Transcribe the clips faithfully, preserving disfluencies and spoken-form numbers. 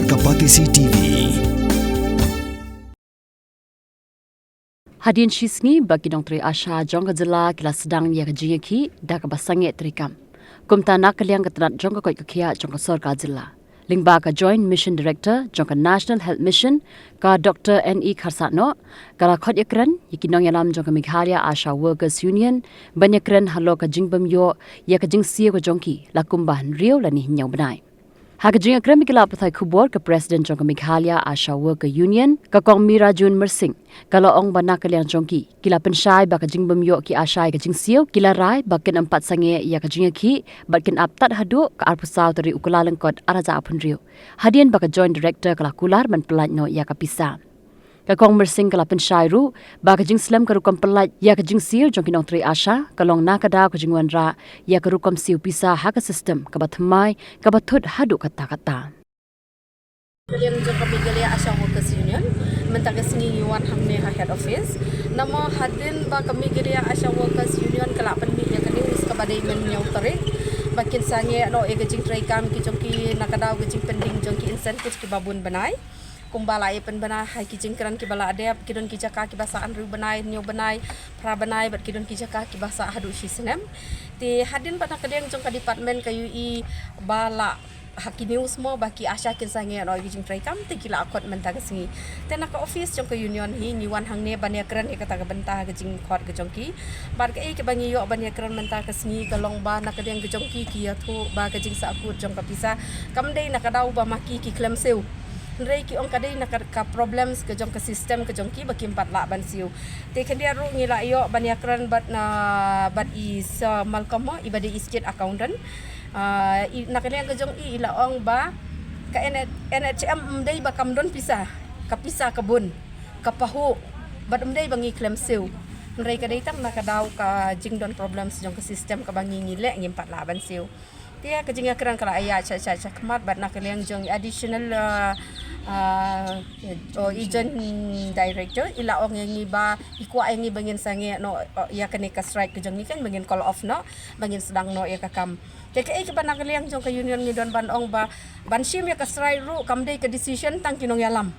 Ka Batesi T V. Hadien shi sngi ba ki nongtrei ASHA jong ka jylla ki la sdang ïa ka jingïakhih da kaba sangeh treikam, kumta na ka liang ka tnat jong ka koit ka khiah jong ka sorkar jylla, lyngba ka Joint Mission Director jong ka National Health Mission, ka Doctor N E Kharsahnoh, ka la khot ïakren ïa ki nongïalam jong ka Meghalaya ASHA Workers Union ban ïakren halor ka jingbym ïoh ïa ka jingsiew ka jong ki la kumba hynriew lane hynñiew bnai. Ha ka jingïakren bad ki lad pathai khubor, ka President jong ka Meghalaya ASHA Worker Union, ka Kong Meerajun Myrsing, ka la ong ba na ka liang jong ki, ki la pynshai ba ka jingbym ïoh ki ASHA ïa ka jingsiew ki la rai ba kin ym pat sangeh ïa ka jingïakhih bad kin ap tad haduh ka arphew saw tarik u Kyllalyngkot arhajar arphew hynriew, hadien ba ka Joint Director ka la kular ban pyllait noh ïa ka pisa. Ka Kong Myrsing ka la pynshai ruh ba ka jingslem ka rukom pyllait ïa ka jingsiew jong ki nongtrei ASHA ka long na ka daw ka jingwanrah ïa ka rukom siew pisa ha ka system kaba thymmai, kaba thut haduh katta katta. Ka liang jong ka Meghalaya ASHA Workers Union, mynta ka sngi ngi wan hangne ha head office. Namar hadien ba ka Meghalaya ASHA Workers Union ka la pynmih ïa ka news kaba dei mynhynñiew tarik ba kin sangeh noh ïa ka jingtreikam ki jong ki na ka daw ka jingpynding jong ki incentive kiba bun bnai. Kumba la ïa pynbna ha ki jingkren kiba la dep, ki don ki jaka kiba sah hynriew bnai, hynñiew bnai, phra bnai, bad ki don ki jaka kiba sah haduh shi snem. Te hadien ba na ka liang jong ka department ka ïohi ba la ha ki news mo ba ki ASHA kin sangeh noh ïa ki jingtreikam, te ki la khot mynta ka sngi. Te na ka office jong ka union hi ngi wan hangne ban ïakren ïa kata ka bynta ka jingkhot ka jong ki. Bad kaei kaba ngi ïoh ban ïakren mynta ka sngi ka long ba na ka liang ka jong ki ki ïathuh ba ka jingsahkut jong ka pisa kam dei na ka daw ba ma ki ki khlem siew. Hynrei ki ong ka dei na ka, ka problems ka jong ka system ka jong ki ba kim pat lah ban siew. Te khyndiat ruh ngi la ïoh ban ïakren bad na, bad i Sir Malcolm mo, iba dei i state accountant. Ah, i, na ka liang ka jong i, i la ong ba ka N H M ym dei ba kam don pisa, ka pisa ka bun, ka pahuh, bad ym dei ba ngi khlem siew. Hynrei ka dei tang na ka daw ka jingdon problems jong ka system kaba ngi ngi leh ngim pat lah ban siew. Te ka jingïakren ka la ïaid sha, sha, sha khmat bad na ka liang jong i additional, ah, ah, o i joint director, i la ong ïa ngi ba i kwah ïa ngi ba ngin sangeh noh, oh, ïa kane ka strike ka jong ngi kan ba ngin call off noh, ba ngin sdang noh ïa ka kam. Te kaei kaba na ka liang jong ka union ngi don ban ong ba ban shim ïa ka strike ruh kam dei ka decision tang ki nongïalam.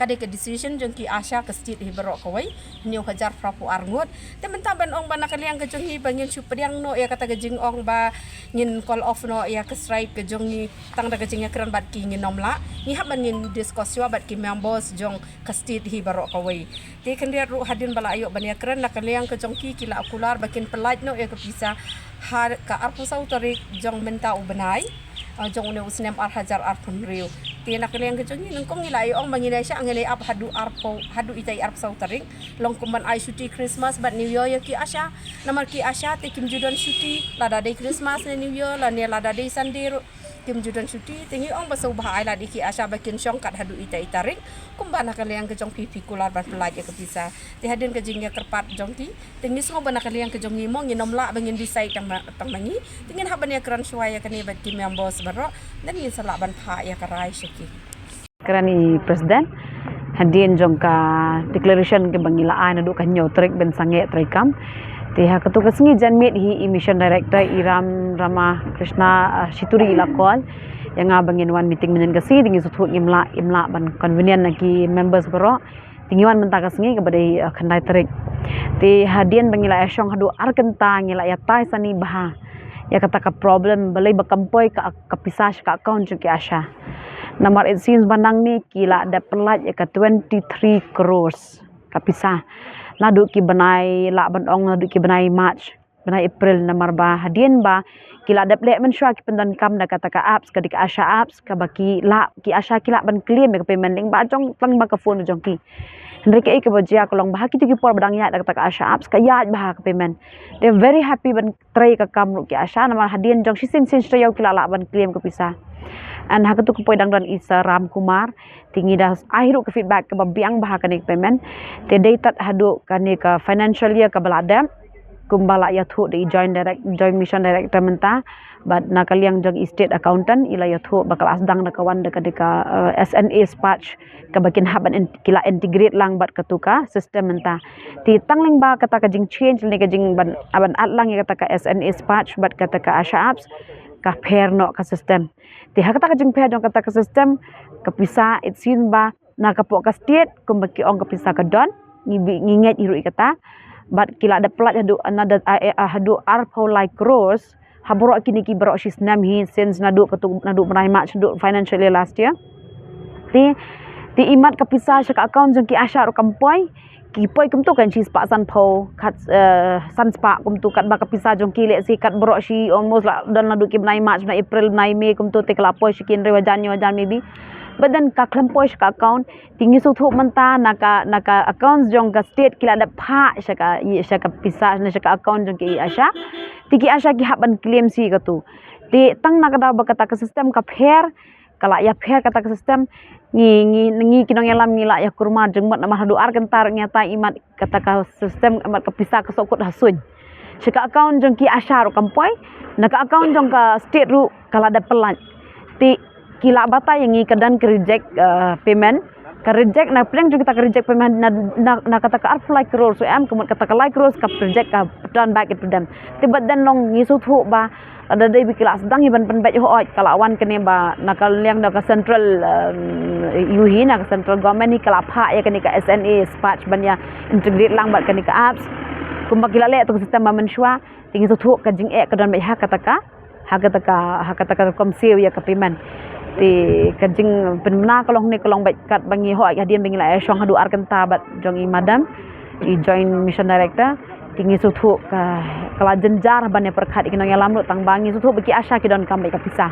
Ka dei ka decision jong ki ASHA ka state hi baroh kawei, hynñiew hajar phraphew ar ngut. Te mynta ban ong ba na ka liang ka jong ngi ba ngin shu pdiang noh ïa kata ka jingong ba ngin call off noh ïa ka strike ka jong ngi tang da ka jingïakren bad ki ngin ym lah. Ngi hap ban ngin discuss shuwa bad ki members jong ka state hi baroh kawei. Te khyndiat ruh hadien ba la ïoh ban ïakren na ka liang ka jong ki ki la kular ba kin pyllait noh ïa ka pisa ha ka arphew saw tarik jong mynta u bnai, ah, jong une u snem ar hajar arphew hynriew. Te na ka liang ka jong ngi nyngkong ngi la ïoh ong ba ngi dei sha ngi dei ap haduh arphew, haduh ita i arphew saw tarik. Long kum ban ai shuti Christmas bad New Year ïa ki ASHA. Namar ki ASHA te kim ju don shuti lada dei Christmas ne New Year lane lada dei Sunday ruh. Kim ju don shuti, te ngi ong ba sngewbha ai lad ïa ki ASHA ba kin shong kat haduh ita i tarik, kumba na ka liang ka jong phi phi kular ban pyllait ïa ka pisa. Te hadien ka jingïakyrpad jong ki, te ngi sngew ba na ka liang ka jong ngi mo ngin ym lah ba ngin decide tang ma, tang ma ngi, te ngin hap ban ïakren shuwa ïa kane bad ki members baroh, then ngin sa lah ban phah ïa ka rai sha ki. Kren i President, hadien jong ka declaration kaba ngi la ai naduh ka hynñiew tarik ban sangeh treikam. Te ha katu ka sngi janmiet hi i Mission Director i Ram Ramakrishna, ah, Shituri i la call ïa nga ba ngin wan meeting mynnin ka sngi, te ngi sngewthuh ngim lah, ngim lah ban convenient na ki members baroh. Te ngi wan mynta ka sngi kaba dei, ah, khyndai tarik. Te hadien ba ngi la ïashong haduh ar kynta ngi la ïatai sani bha ïa kata ka problem balei ba kam poi ka, ka pisa sha ka account jong ki ASHA. Namar it seems ba nangne ki la dep pyllait ïa ka twenty three crores ka pisa. Naduh ki bnai, lah ban ong naduh ki bnai March, bnai April, namar ba hadien ba ki la dep leh mynshuwa ki pyndonkam da kata ka apps, ka dei ka ASHA apps, kaba ki lah, ki ASHA ki lah ban claim ïa ka payment lyngba jong, tang ba ka phone jong ki. Hynrei kaei kaba jia ka long ba ha kito ki por ba dang ïaid da kata ka ASHA apps ka ïaid bha ka payment. They're very happy ban trei ka kam ruh ki ASHA, namar hadien jong shisien sien shi taïew ki la lah ban claim ka pisa. And ha katu ka poi dang don i Sir Ram Kumar, te ngi da ai ruh ka feedback kaba biang bha ha kane ka payment. Te dei tad haduh kane ka financial year kaba la dep, kumba la ïathuh da i joint direct, joint mission director mynta, bad na ka liang jong i state accountant i la ïathuh ba ka la sdang da ka wan da ka, da ka, eh, S N A Spatch, kaba kin hap ban in-, ki la integrate lang bad katu ka system mynta. Te tang lyngba kata ka jingchange lane ka jing ban, ban add lang ïa kata ka S N A Spatch bad kata ka ASHA apps, ka pher noh ka system. Te ha kata ka jingpher jong kata ka system, ka pisa, it seems ba na ka pok ka state, kumba ki ong, ka pisa ka don, ngi bi, ngi ngeit hi ruh ïa kata. Bad ki la dep pyllait haduh another, ah, eh, ah, haduh arphew lai crores ha baroh kine ki baroh shi snem hi, since naduh katu, naduh bnai March, naduh financial year last year. Te, te imat ka pisa sha ka account jong ki ASHA ruh kam poi. Ki poi kumtu kan shi spah sanphew, kat, eh, san spah kumtu, katba ka pisa jong ki lehse kat baroh shi almost la don naduh ki bnai March, bnai April, bnai May kumtu, te ka la poi sha ki hynriew hajar, hynñiew hajar maybe. But then ka khlem poi sha ka account. Te ngi sngewthuh mynta na ka, na ka accounts jong ka state ki la dep phah sha ka, i, sha ka pisa, na sha ka account jong ki ASHA. Te ki ASHA ki hap ban claim shi katu. Te tang na ka daw ba kata ka system ka pher, ka la ïapher kata ka system, ngi, ngi, ngi ki nongïalam ngi la ïakurmar jingmut namar haduh ar kynta ruh ngi ïa tai imat kata ka system, imat ka pisa ka shu kut ha suiñ. Sha ka account jong ki ASHA ruh kam poi, na ka account jong ka state ruh ka la dep pyllait. Te ki la batai ïa ngi, ka don ka reject, eh, payment. Ka reject, na pdeng jong kata ka reject payment na, na, na kata ka arphew lai crore shu em, ka mut kata ka lai crore ka reject, ka return back to them. Te bad then long ngi sngewthuh ba lada dei ba ki la sdang hi ban pynbeit, hooid, ka la wan kane ba na ka liang da ka central, um, ïa hi, na ka central government hi ka la phah ïa kane ka S N A Spatch ban ïa integrate lang bad kane ka apps. Kumba ki la leh tu ka system ba mynshuwa, te ngi sngewthuh ka jingeh ka don beit ha kata ka, ha kata ka, ha kata ka rukom siew ïa ka payment. Te ka jingpynbna ka long ne ka long beit katba ngi, hooid, hadien ba ngi la ïashong haduh ar kynta bad jong i madam, i Joint Mission Director. Te ngi sngewthuh ka, ka la jynjar ban ïa pyrkhat ïa ki nongïalam ruh tang ba ngi sngewthuh ba ki ASHA ki donkam beit ka pisa.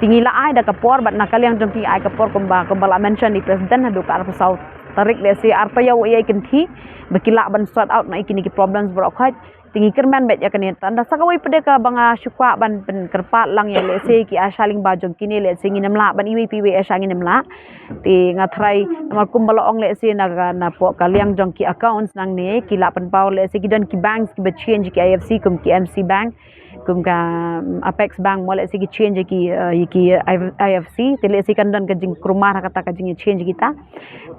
Te ngi la ai da ka por bad na ka liang jong ki ai ka por kumba, kumba la mention i President, haduh ka arphew saw tarik lehse ar taïew ïa i kynthih ba ki lah ban sort out na ïa kine ki problems baroh khoit. Te ngi kyrmen beit ïa kane, tang da sa kawei pat de kaba nga shu kwah ban pynkyrpad lang ïa, lehse ki ASHA lyngba jong kine, lehse ngin ym lah ban iwei pa iwei ASHA ngin ym lah. Te nga tharai namar kumba la ong, lehse na ka, na poh ka liang jong ki accounts nangne ki lah pynpaw, lehse ki don ki banks kiba change ki I F C, kum ki M C Bank, kum ka, um, Apex Bank mo, lehse ki change ki, uh, ki I F C. Te lehse kan don ka jingkulmar ha kata ka jingchange kita.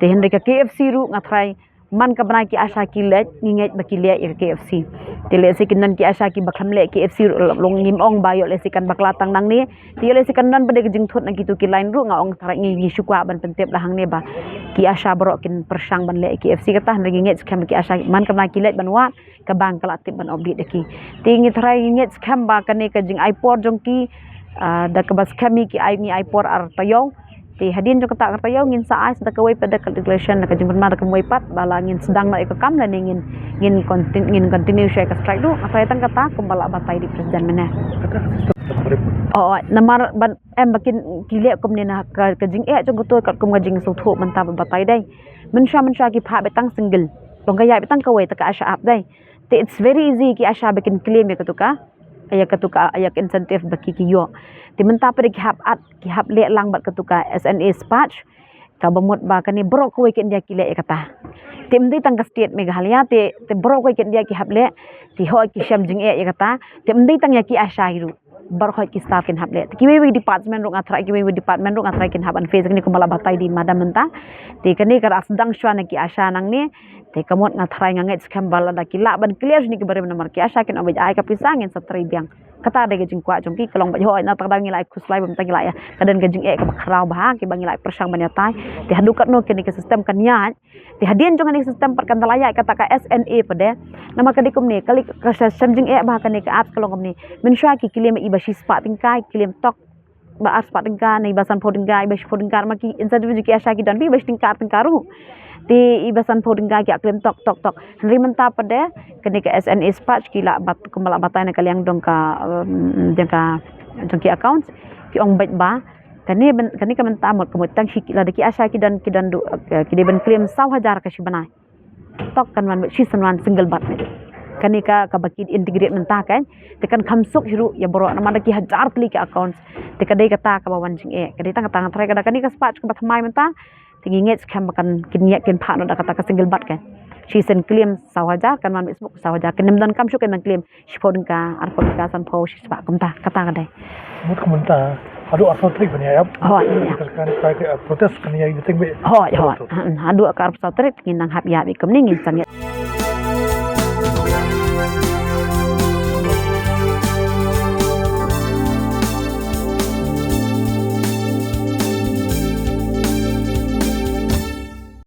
Te hynrei ka K F C ruh nga tharai man ka bnai ki ASHA ki leit, ngi ngeit ba ki leh ïa ka K F C. Te lehse kin don ki ASHA kiba khlem leh K F C ruh, long ngim ong ba ïoh lehse kan bakla tang nangne. Te ïoh lehse kan don pat de ka jingthut na kitu ki line ruh, nga ong tharai ngi, ngi shu kwah ban pyntip da hangne ba ki ASHA baroh kin pyrshang ban leh K F C kata, hynrei ngi ngeit skhem ba ki ASHA man ka bnai ki leit ban wad, ka bank ka la tip ban update ïa ki. Te ngi tharai ngi ngeit skhem ba kane ka jingai por jong ki, ah, da kaba skhem hi ki ai, ngi ai por ar taïew. Te hadien jong kata ar taïew ngin sa ai sa da kawei pat de ka declaration, da ka jingpynbna da kawei pat ba la ngin sdang noh ïa ka kam lane ngin, ngin continue, ngin continue shuwa ïa ka strike ruh. Nga tharai tang kata kumba la batai da i President mynne. Oh, namar ban em ba kin ki leh kumne na ka, ka jingeh jong kato katkum ka jingsngewthuh mynta ba batai dei. Mynshuwa, mynshuwa ki phah beit tang single. Long ka ïaid beit tang kawei ta ka ASHA app dei. Te it's very easy ki ASHA ba kin claim ïa kato ka, ïa kato ka, ïa ka incentive ba ki, ki ïoh. Te mynta pat de ki hap at, ki hap leh lang bad kato ka S N A Spatch, kaba mut ba kane baroh kawei ka India ki leh ïa kata. Te ym dei tang ka state Meghalaya, te, te baroh kawei ka India ki hap leh, te hooid ki shem jingeh ïa kata, te ym dei tang ïa ki ASHA hi ruh. Baroh khoit ki staff kin hap leh. Te kiwei wei department ruh nga tharai, kiwei wei department ruh nga tharai kin hap ban face kane kumba la batai da i madam mynta. Te kane ka la sdang shuwa na ki ASHA nangne. Te ka mut nga tharai, nga ngeit skhem ba lada ki lah ban clear shane ki barim namar ki ASHA kin ym beit ai ka pisa, ngin sa trei biang. Kata dei ka jingkwah jong ki, ka long beit hooid na kata ka daw ngi la ai khuslai ba mynta ngi la ïa, ka don ka jingeh kaba khraw bha kiba ngi la ai pyrshang ban ïa tai. Te haduh katno kane ka system kan ïaid, te hadien jong kane ka system pat kan da la ïaid kata ka S N A pat de. Namar ka dei kumne, ka lei ka shem jingeh bha kane ka apps ka long kumne. Mynshuwa ki claim iba shispah tyngka, ki claim tok ba arspah tyngka, ne iba sanphew tyngka, iba shiphew tyngka, ma ki incentive jong ki ASHA ki don beit iba shi tyngka, ar tyngka ruh. Te iba sanphew tyngka ki claim tok, tok, tok. Hynrei mynta pat de kane ka S N A Spatch ki la bat, kumba la batai na ka liang jong ka, um, jong ka, jong ki accounts, ki ong beit ba kane, kane ka mynta mut ka mut tang shi, lada ki ASHA ki don, ki don duh, eh, ki dei ban claim saw hajar ka shi bnai. Tok kan wan beit shi san wan single bat. Kane ka, kaba ki integrate mynta kan, te kan kham suk hi ruh ïa baroh namar da ki hajar tylli ki accounts. Te ka dei kata kaba wan jingeh. Ka dei tang kata, nga tharai ka da kane ka Spatch kaba thymmai mynta, te ngi ngeit skhem ba kan, kin ïa, kin phah noh da kata ka single bat kan. Shisien claim saw hajar, kan wan beit suk saw hajar. Kin ym donkam shuh kan claim shiphew tyngka, arphew tyngka, sanphew, shispah, kumta, kata ka dei. Mut ka mynta haduh arphew tarik ban ïa ap. Hooid, ïa. Kan, kan, kan, protest kan ïa meeting beit. Hooid, hooid. Haduh ka arphew tarik ngin nang hap ïa beit kumne, ngin sa ngeit.